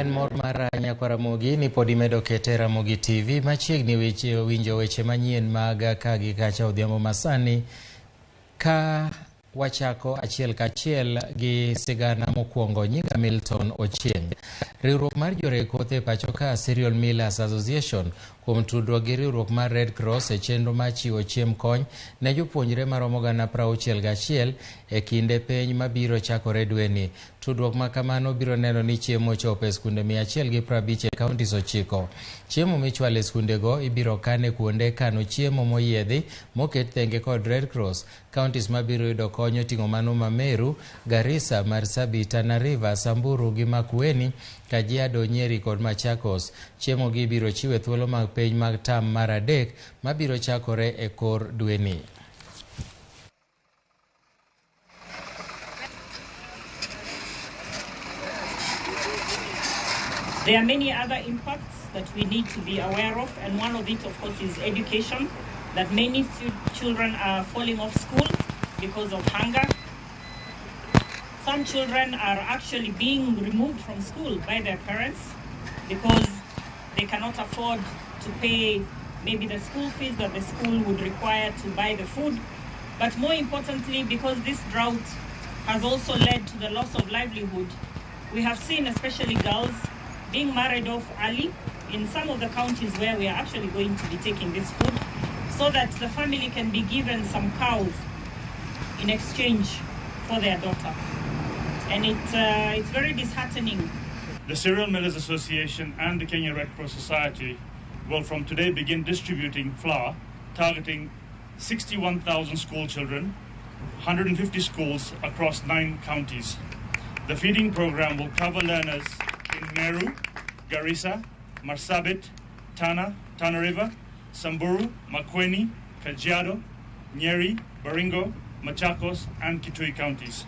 En mor mar Nyakwar Ramogi ni pod imedo kete Ramogi TV machiegni weche winjo weche manyien mag ka gi kacha odhiambo masani ka wachako achiel kachiel gi sigana mokwongo. Nyinga Milton Ochieng. Riwruok mar joreg kothe e pacho ka, Cereal Millers Association, kuom tudruok gi riwruok mar Red Cross e chenro mar chiwo chiemb kony ne jopuonjre maromo 61,000 e kinde penj mabiro chakore dweni. Tudruok ma kamano biro neno ni chiemo ochopo e skunde 150 e counties 9. Chiemo michwalo e skundego ibiro kan e kuonde kano chiemo moyiedhi moket thenge kod Red Cross. Counties mabiro yudo kony oting'o mano ma Meru, Garissa, Marsabit, Tana River, Samburu gi Makueni, Kajiado, Nyeri kod Machakos. Chiemo gi ibiro chiw e thuolo mag penj mag tam mar 3 mabiro chakore e kor dweni. There are many other impacts that we need to be aware of, and one of it, of course, is education, that many children are falling off school because of hunger. Some children are actually being removed from school by their parents because they cannot afford to pay maybe the school fees that the school would require to buy the food. But more importantly, because this drought has also led to the loss of livelihood, we have seen especially girls being married off early in some of the counties where we are actually going to be taking this food, so that the family can be given some cows in exchange for their daughter. And it's very disheartening. The Cereal Millers Association and the Kenya Red Cross Society will from today begin distributing flour, targeting 61,000 school children, 150 schools across 9 counties. The feeding program will cover learners in Meru, Garissa, Marsabit, Tana, Tana River, Samburu, Makueni, Kajiado, Nyeri, Baringo, Machakos and Kitui counties.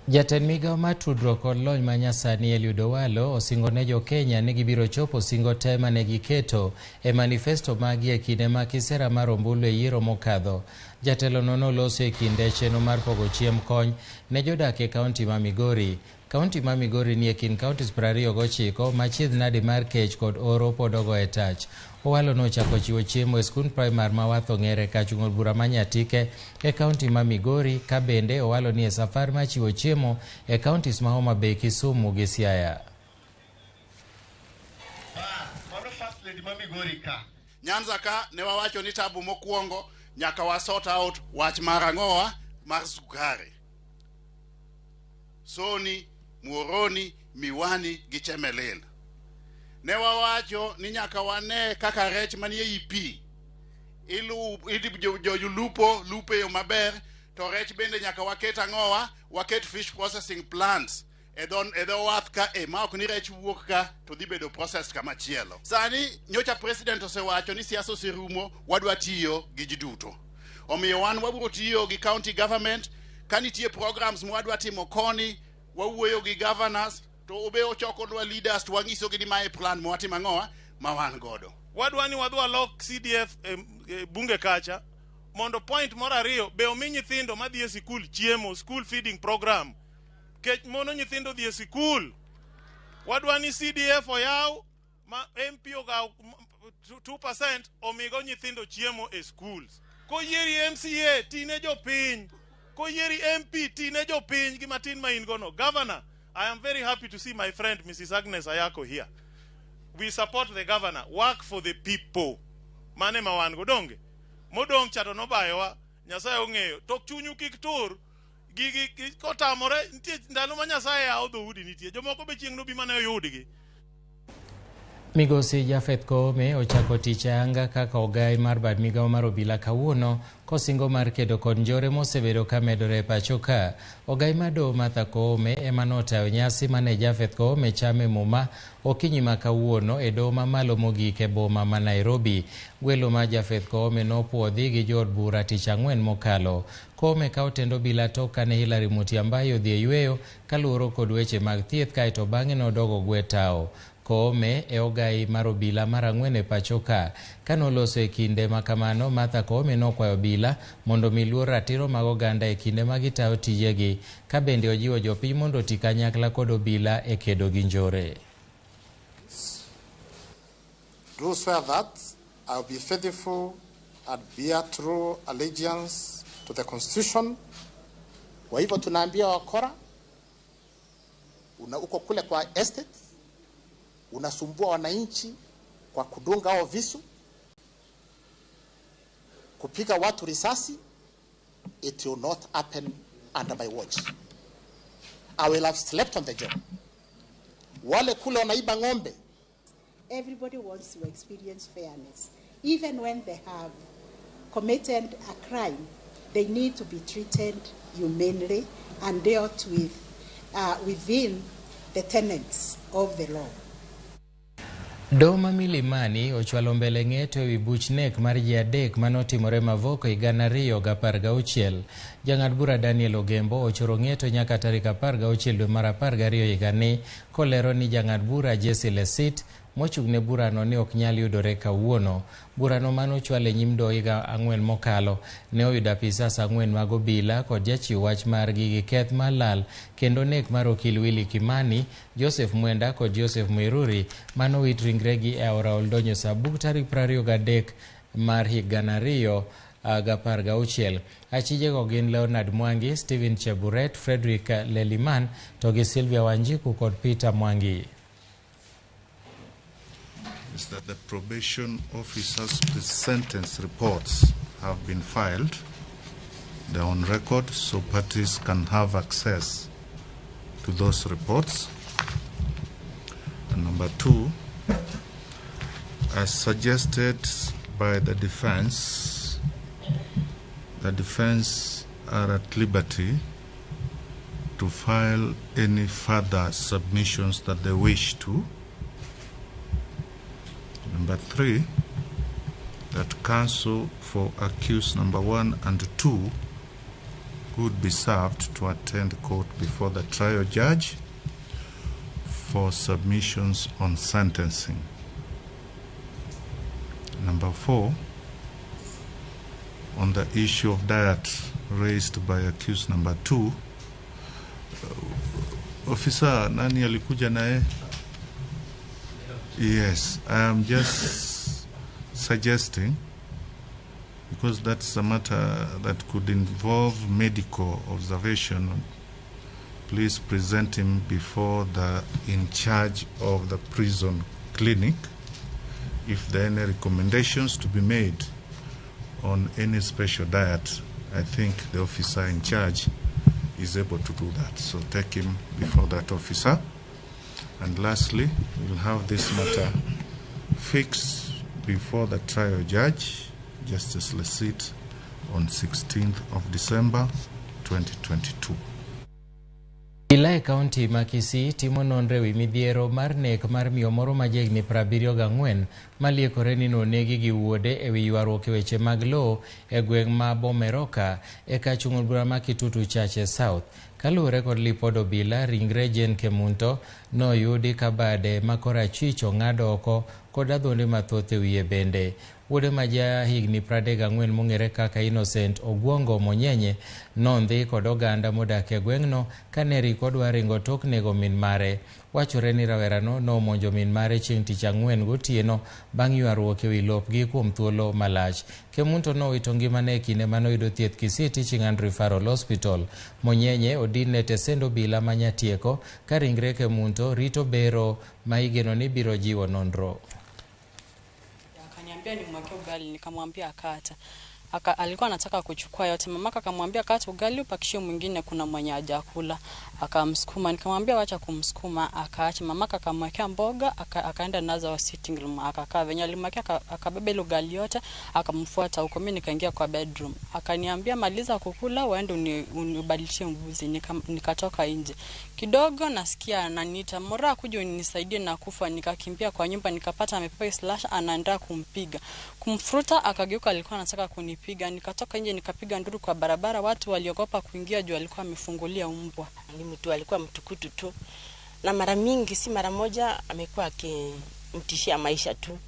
Jatend migawo mar tudruok kod lony manyasani Eliud Owalo osingo ne jo-Kenya ni gibiro chopo singo te mane giketo e manifesto maggi e kinde ma kisera mar ombulu e yiero mokadho. Jatelono noloso e kinde chenro mar pogo chiemb kony ne jodak e kaunti ma Migori. Kaunti ma Migori ni e kind counties 29 ma chiedh nade mar kech kod oro pod ogo e tach. Owalo nochako chiwo chiemo e skund primar ma Wath Ong'er e kar chung' od bura ma Nyatike e kaunti ma Migori, ka bende Owalo ni e safar mar chiwo chiemo e counties ma Homa Bay, Kisumu gi Siaya. Nyanza ka ne wawacho ni tabu mokwongo nyaka wa sort out wach mar ang'owa mar sukari. Soni, Muhoroni, Miwani gi Chemelil. Ne wawacho ni nyaka wane kaka rech manie i pi jolupo lupo e yo maber, to rech bende nyaka waket ang'owa, waket fish processing plants e dho wath ka e ma ok ni rech wuok ka to dhi bedo processed kama chielo. Sani nyocha president osewacho ni siasa oserumo, wadwa tiyo gi ji duto. Omiyo wan wabiro tiyo gi county government ka nitie programs mwadwa timo koni, wawuoyo gi governors to obe ochokonwa leaders to wang'isogi ni mae plan mwatimo ang'owa ma wan godo. Wadwa ni wadhi walok CDF e bunge kacha mondo point moro 2 be omi nyithindo madhi e sikul chiemo, school feeding program. Kech mono nyithindo dhi e sikul. Wadwa ni CDF oyaw ma MP ogaw 2% omigo nyithindo chiemo e schools. Koyieri MCA tine jopiny, koyieri MP tine jopiny gi matin ma in gono. Governor, I am very happy to see my friend Mrs. Agnes Ayako here. We support the governor. Work for the people. Mane ma wan go donge. Modong' cha to nobayowa, Nyasaye ong'eyo. To chunyu kik tur. Gigi kotamore nitie ndalo ma Nyasaye yawo dhoudi nitie. Jomoko be chieng' nobi mane oyudgi. Migosi Japheth Koome ochako tich ayanga kaka ogai mar bad migawo mar obila kawuono kosingo mar kedo kod njore mosebedo ka medore e pacho ka. Ogai mar doho Martha Koome ema notayo nyasi mane Japheth Koome chame muma okinyi ma kawuono e doho mamalo mogik e boma ma Nairobi. Gwelo mar Japheth Koome nopuodhi gi jood bura tich ang'wen mokalo. Koome kawo tend obila tok kane Hilary Mutyambai odhi e yweyo kaluwore kod weche mag thieth kaeto bang'e nodogo gwe tawo. Koome e ogai mar obila mar 4 e pacho ka. Kanoloso e kinde ma kamano, Martha Koome nokwayo obila mondo omi luor ratiro mag oganda e kinde ma gitayo tijegi, ka bende ojiwo jopiny mondo oti kanyakla kod obila e kedo gi njore. Do swear that I will be faithful and bear true allegiance to the Constitution. Kwa hivyo tunaambia wakora, una uko kule kwa estate, unasumbua wananchi kwa kudunga hao visu, kupiga watu risasi. It will not happen under my watch. I will have slept on the job. Wale kule wanaiba ng'ombe. Everybody wants to experience fairness. Even when they have committed a crime, they need to be treated humanely and dealt with within the tenets of the law. Doma Milimani ochwalo mbele ng'eto ewi buch nek mar ji adek manotimore Mavoko higa 2016. Jang'ad bura Daniel Ogembo ochoro ng'eto nyaka tarik 16 dwe mar 12 higani kolero ni jang'ad bura Jesse Lesit mochung'ne burano ne ok nyal yudore kawuono. Burano manochwal e nyim doho higa 4 mokalo ne oyudo apisas 4 mag obila kod jachiw wach margi gi keth mar lal kendo nek mar okil Willy Kimani, Joseph Mwenda kod Joseph Muiruri manowit ringregi e aora Oldonyo Sabuk tarik 23 mar higa 2016. Achijego gin Leonard Mwangi, Stephen Cheburet, Frederick Leliman to gi Sylvia Wanjiku kod Peter Mwangi. Is that the probation officer's pre-sentence reports have been filed. They're on record, so parties can have access to those reports. And number two, as suggested by the defense are at liberty to file any further submissions that they wish to. Number three, that counsel for accused number 1 and 2 would be served to attend court before the trial judge for submissions on sentencing. Number four, on the issue of diet raised by accused number 2, officer nani alikuja naye? Yes, I am just suggesting, because that's a matter that could involve medical observation, please present him before the in charge of the prison clinic if there are any recommendations to be made on any special diet. I think the officer in charge is able to do that. So take him before that officer. And lastly, we'll have this matter fixed before the trial judge, Justice Lesit, on 16th of December 2022. Ila e kaunti ma Kisii timo nonro ewi midhiero mar nek mar miyo moro ma jahigni 74 maliekore ni nonegi gi wuode ewi ywaruok e weche mag lowo e gweng' ma Bomeroka e kar chung' od bura ma Kitutu Chache South. Kaluwore kod lipod obila, ringre Jane Kemunto noyudi ka bade ma korachwich ong'ad oko kod adhonde mathoth e wiye bende. Wuode ma jahigni 34 mong'ere kaka Innocent Ogwongo Monyenye nondhi kod oganda modak e gweng'no kane rik odwa ringo tok nego min mare. Wachore ni rawerano nomonjo min mare chieng' tich ang'wen gotieno bang' ywaruok ewi lopgi kuom thuolo malach. Kemunto nowito ngimane e kinde manoyudo thieth Kisii Teaching and Referral Hospital. Monyenye odinne tesend obila ma Nyatieko ka ringre Kemunto rito bero ma igeno ni biro jiwo nonro. Akaniambia nimwekee ugali, nikamwambia akata. Alikuwa anataka kuchukua yote. Mamaka akamwambia kata ugali upakishie mwingine, kuna mwenye hajakula. Akamsukuma, nikamwambia wacha kumsukuma, akaacha. Mamaka akamwekea mboga, akaenda nazo wa sitting room, akakaa venye alimwekea, akabeba ile ugali yote, akamfuata huko. Mimi nikaingia kwa bedroom. Akaniambia maliza kukula uende unibadilishie mbuzi. Nikatoka nje. Kidogo nasikia ananiita, Mora kuja unisaidie na kufa. Nikakimbia kwa nyumba nikapata amepepa slash anaandaa kumpiga. Kumfuta akageuka, alikuwa anataka kunipiga. Nikatoka nje nikapiga nduru kwa barabara, watu waliogopa kuingia juu alikuwa amefungulia mbwa. Ni mtu alikuwa mtukutu tu. Na mara mingi, si mara moja, amekuwa akimtishia maisha tu.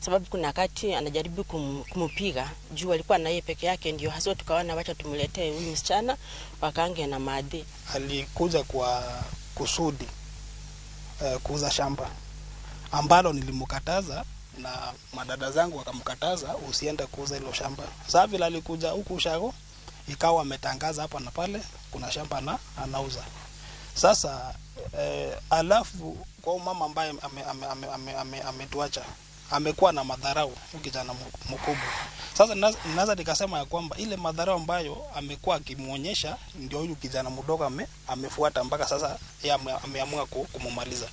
Sababu kuna wakati anajaribu kumpiga juu alikuwa na yeye peke yake, ndio hasa tukaona wacha tumletee huyu msichana wakaange na maadhi. Alikuja kwa kusudi kuuza shamba ambalo nilimkataza na madada zangu wakamkataza usiende kuuza hilo shamba. Sasa vile alikuja huku ushago, ikawa ametangaza hapa na pale kuna shamba na anauza. Sasa alafu kwa mama ambaye ametuacha amekuwa na madharau kijana mkubwa. Sasa naweza nikasema ya kwamba ile madharau ambayo amekuwa akimuonyesha ndio huyu kijana mdogo amefuata mpaka sasa yeye ameamua kumumaliza.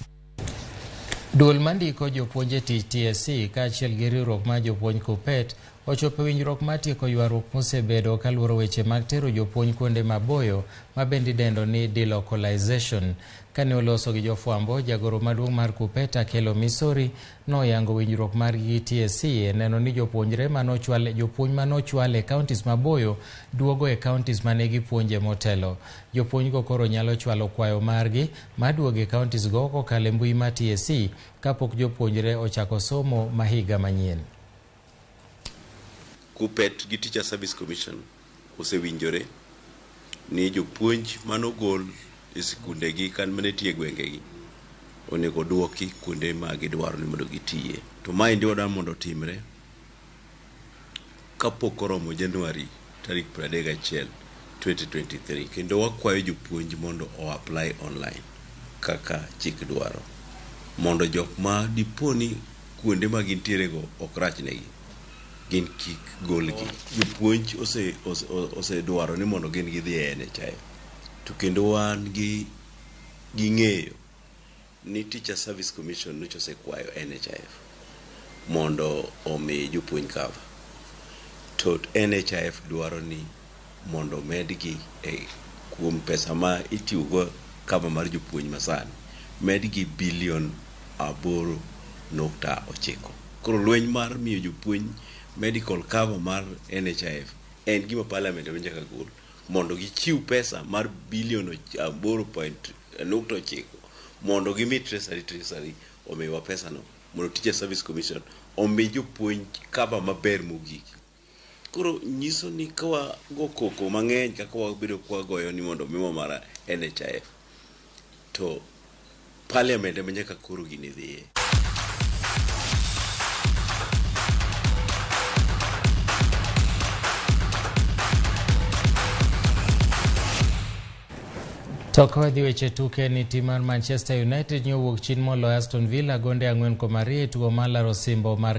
Duol mandiko jopuonj e tich TSC kaachiel gi riwruok mar jopuonj KUPPET ochopo e winjruok mar tieko ywaruok mosebedo kaluoro weche mag tero jopuonj kuonde maboyo ma bende idendo ni delocalization. Kane oloso gi jofwambo, jagoro maduong' mar KUPPET Akelo Misori noyango winjruok margi gi TSC e neno ni jopuonjre manochwal jopuonj manochwal e counties maboyo duogo e counties mane gipuonje motelo. Jopuonj go koro nyalo chwalo kwayo margi mar duogo e counties go kokalo e mbui mar TSC kapok jopuonjre ochako somo ma higa manyien. KUPPET gi Teacher Service Commission osewinjore ni jopuonj manogol e sikundegi kan mane tie e gwengegi onego duoki kuonde ma gidwaro ni mondo gitiye. To maendi wadwaro mondo otimre kapok oromo January tarik 31 2023, kendo wakwayo jopuonj mondo o apply online kaka chik dwaro mondo jok ma dipo ni kuonde ma gintiere go ok rachnegi gin kik golgi. Jopuonj osedwaro ni mondo gin gidhi e NHIF, to kendo wan gi ng'eyo ni Teacher Service Commission nyocha osekwayo NHIF mondo omi jopuonj cover, to NHIF dwaro ni mondo medgi e kuom pesa ma itiyogo cover mar jopuonj masani, medgi bilion 8.9. Koro lweny mar miyo jopuonj medical cover mar NHIF en gima parliament ema nyaka gol mondo gichiw pesa mar bilion 8.9 mondo gimi Treasury omiwa pesano mondo Teacher Service Commission omi jopuonj cover maber mogik. Koro nyiso ni ka wago koko mang'eny kaka wabedo kwagoyo ni mondo omiwa mar NHIF, to parliament ema nyaka koro gini dhiye. To ka wadhi weche tuke ni tim mar Manchester United nyowuok chien moloyo Aston Villa gonde 4-2 e tugo mar laro osimbo mar